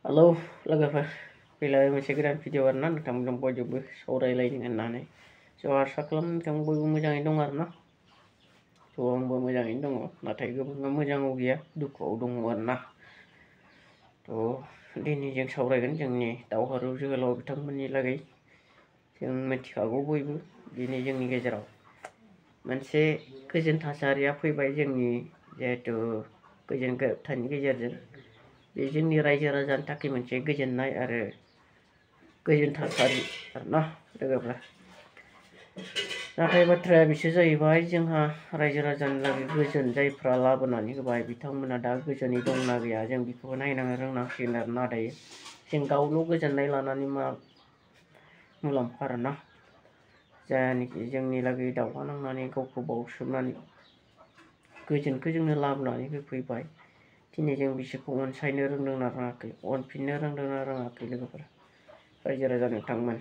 Halo लोगोफोर फैलायबाय मोनसे गोदान भिडिअ आरोना नोंथांमोनजों बयजोंबो सावरायलायनो होननानै आसा खालामो नोंथां बयबो मोजाङै दं आरोना आंबो मोजाङैनो दङ नाथाय गोबाङा मोजाङाव गैया दुखुआव दङ आरोना दिनै जों सावरायगोन जोंनि दावहारु जोहोलाव बिथांमोननि लागै जों मिथिखागौ बयबो दिनै जोंनि गेजेराव मोनसे गोजोन थासारिया फैबाय जोंनि जिहेथु गोजोन गोरोबथानि गेजेरजों बे जोंनि रायजो राजानि थाखाय मोनसे गोजोननाय आरो गोजोन थासारि आरोना लोगोफोर नाथाय बाथ्राया बिसो जाहैबाय जोंहा रायजो राजानि लागै गोजोन जायफ्रा लाबोनानै होबाय बिथांमोना दा गोजोनै दंना गैया जों बेखौबो नायनो रोंनांसिगोन आरोना दायो जों गावल' गोजोननाय लानानै मा मुलाम्फा आरोना जायानोखि जोंनि लागै दावहा नांनानै गावखौ बावसोमनानै गोजोनखौ जोंनो लाबोनानै होफैबाय दिनै जों बिसोरखौ अनसायनो रोंदोंना रोङाखै अनफिननो रोंदोंना रोङाखै लोगोफोर रायजो राजा नोंथांमोन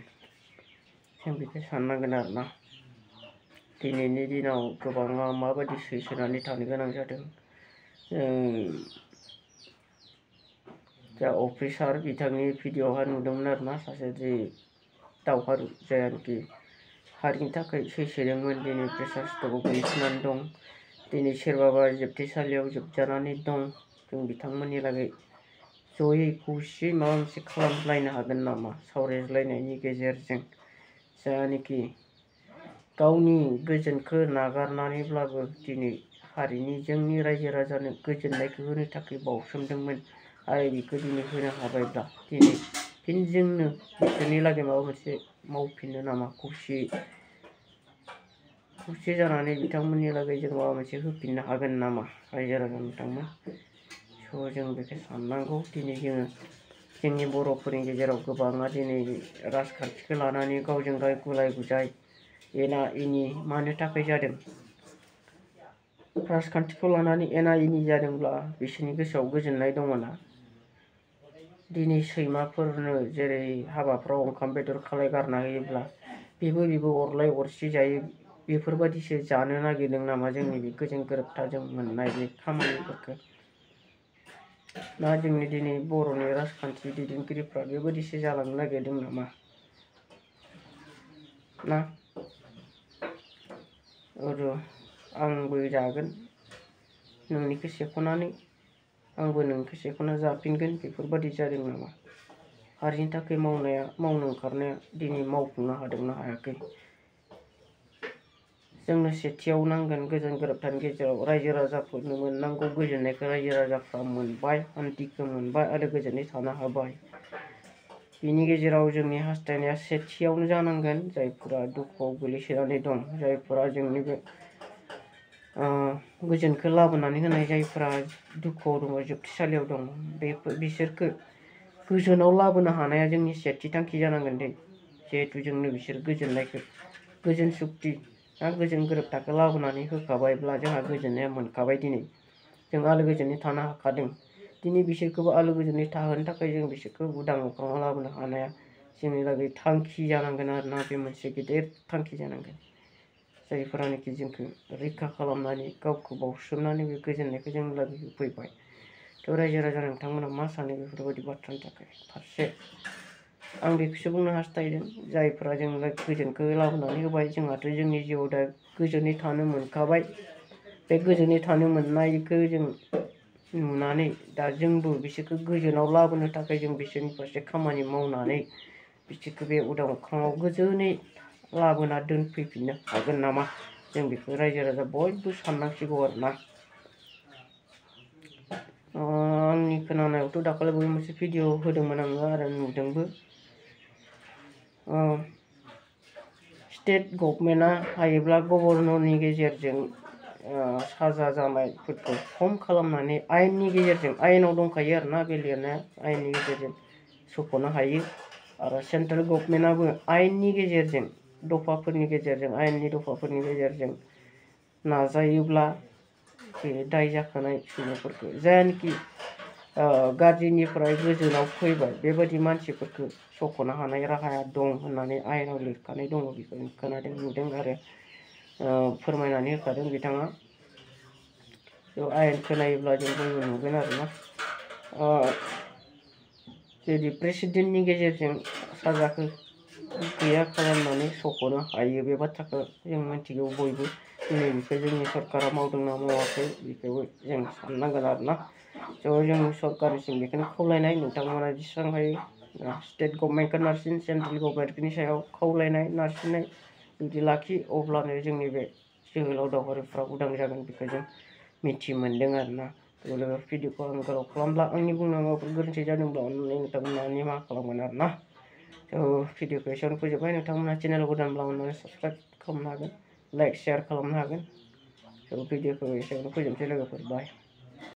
जों बेखौ साननांगोन आरोना दिनैनि दिनाव गोबाङा माबायदि सैसोनानै थानो गोनां जादों जा अफिसार बिथांनि भिडिअ'हा नुदोंमोन आरोना सासे जे दावहारु जायानोखि हारिनि थाखाय सैसोदोंमोन दिनै प्रेसार स्ट्रकआव गोलैसोनानै दं दिनै सोरबाबा जोबथेसालियाव जोबजानानै दं जों बिथांमोननि लागै जयै खौसेयै माबा मोनसे खालामलायनो हागोन नामा सावरायज्लायनायनि गेजेरजों जायानोखि गावनि गोजोनखौ नागारनानैब्लाबो दिनै हारिनि जोंनि रायजो राजानो गोजोननायखौ होनो थाखाय बावसोमदोंमोन आरो बेखौ दिनै होनो हाबायब्ला दिनै फिन जोंनो बिसोरनि लागै माबा मोनसे मावफिननो नामा खौसे जानानै बिथांमोननि लागै जों माबा मोनसे होफिननो हागोन नामा रायजो राजा नोंथांमोन जों बेखौ साननांगौ दिनै जोङो जोंनि बर'फोरनि गेजेराव गोबाङा दिनै राजखान्थिखौ लानानै गावजों गाव गुलाय गुजाय एना एनि मानो थाखाय जादों राजखान्थिखौ लानानै एना एनि जादोंब्ला बिसोरनि गोसोआव गोजोननाय दङना दिनै सैमाफोरनो जेरै हाबाफ्राव ओंखाम बेदर खालाय गारना होयोब्ला बेबो अरलाय अरसि जायो बेफोरबायदिसो जानो नागिरदों नामा जोंनि बे गोजोन गोरोबथाजों मोननाय बे खामानिफोरखौ ना जोंनि दिनै बर'नि राजखान्थि दैदेनगिरिफ्रा बेबायदिसो जालांनो नागिरदों नामा ना आंबो जागोन नोंनिखौ सेख'नानै आंबो नोंखौ सेख'ना जाफिनगोन बेफोरबायदि जादों नामा हारिनि थाखाय मावनो ओंखारनाया दिनै मावफुंनो हादोंना हायाखै जोंनो सेथियाव नांगोन गोजोन गोरोबथानि गेजेराव रायजो राजाफोरनो मोननांगौ गोजोननायखौ रायजो राजाफ्रा मोनबाय शान्तिखौ मोनबाय आरो गोजोनै थानो हाबाय बिनि गेजेराव जोंनि हास्थायनाया सेथियावनो जानांगोन जायफोरा दुखुआव गोलैसोनानै दं जायफोरा जोंनि बे गोजोनखौ लाबोनानै होनाय जायफोरा दुखुआव दङ जोबथेसालियाव दं बिसोरखौ गोजोनाव लाबोनो हानाया जोंनि सेथि थांखि जानांगोन दे जिहेथु जोंनो बिसोर गोजोननायखौ गोजोन सुक्ति गोजोन गोरोबथाखौ लाबोनानै होखाबायब्ला जोंहा गोजोननाया मोनखाबाय दिनै जों आलो गोजोनै थानो हाखादों दिनै बिसोरखौबो आलो गोजोनै थाहोनो थाखाय जों बिसोरखौ उदां अख्राङाव लाबोनो हानाया जोंनि लागै थांखि जानांगोन आरोना बे मोनसे गेदेर थांखि जानांगोन जायफोरानोखि जोंखौ रैखा खालामनानै गावखौ बावसोमनानै बे गोजोननायखौ जोंनि लागै होफैबाय रायजो राजा नोंथांमोना मा सानो बेफोरबायदि बाथ्रानि थाखाय फारसे आं बेखौसो बुंनो हास्थायदों जायफोरा जों गोजोनखौ लाबोनानै होबाय जोंहाथ' जोंनि जिउआव दा गोजोनै थानो मोनखाबाय बे गोजोनै थानो मोननायखौ जों नुनानै दा जोंबो बिसोरखौ गोजोनाव लाबोनो थाखाय जों बिसोरनि फारसे खामानि मावनानै बिसोरखौ बे उदां अख्राङाव गोजोनै लाबोना दोनफैफिननो हागोन नामा जों बेखौ रायजो राजा बयबो साननांसिगौ आरोना आंनि खोनानायावथ' दाखालि बबे मोनसे भिडिअ होदोंमोन आङो आरो नुदोंबो स्टेट गभर्नमेन्टआ हायोब्ला गभर्नरनि गेजेरजों साजा जानायफोरखौ खम खालामनानै आयेननि गेजेरजों आयेनाव दंखायो आरोना बे लिरनाया आयेननि गेजेरजों सोख'नो हायो आरो सेन्ट्रेल गभर्नमेन्टआबो आयेननि गेजेरजों आयेननि दफाफोरनि गेजेरजों नाजायोब्ला बे दाय जाखानाय सुबुंफोरखौ जायानोखि गाज्रिनिफ्राय गोजोनाव फैबाय बेबायदि मानसिफोरखौ सख'नो हानाय राहाया दं होननानै आयेनाव लिरखानाय दङ बेखौ खोनादों नुदों आरो फोरमायनानै होखादों बिथाङा बेयाव आयेनखौ नायोब्ला जों बयबो नुगोन आरोना जुदि प्रेसिडेन्टनि गेजेरजों साजाखौ गैया खालामनानै सख'नो हायो बे बाथ्राखौ जों मिथिगौ बयबो बेखौ जोंनि सरकारा मावदोंना मावाखै बेखौबो जों साननांगोन आरोना जों सरकारनिसिम बेखौनो खावलायनाय नोंथांमोना जेसेबां हायो स्टेट गभर्नमेन्टखौ नारसिन सेन्ट्रेल गभर्नमेन्टनि सायाव खावलायनाय नारसिननाय जुदि लाखि अब्लानो जोंनि बे जोहोलाव दावहारुफ्रा उदां जागोन बेखौ जों मिथि मोन्दों आरोना लोगो भिडिअखौ आं गोलाव खालामब्ला आंनि बुंनांगौफोर गोरोन्थि जादोंब्ला अननानै नोंथांमोना निमाहा खालामगोन आरोना भिडिअखौ एसेयावनो फोजोबबाय नोंथांमोना चेनेल गोदानब्ला अननानै साबस्क्राइब खालामनो हागोन लाइक शेयार खालामनो हागोन भिडिअखौ एसेयावनो फोजोबनोसै लोगोफोर बाय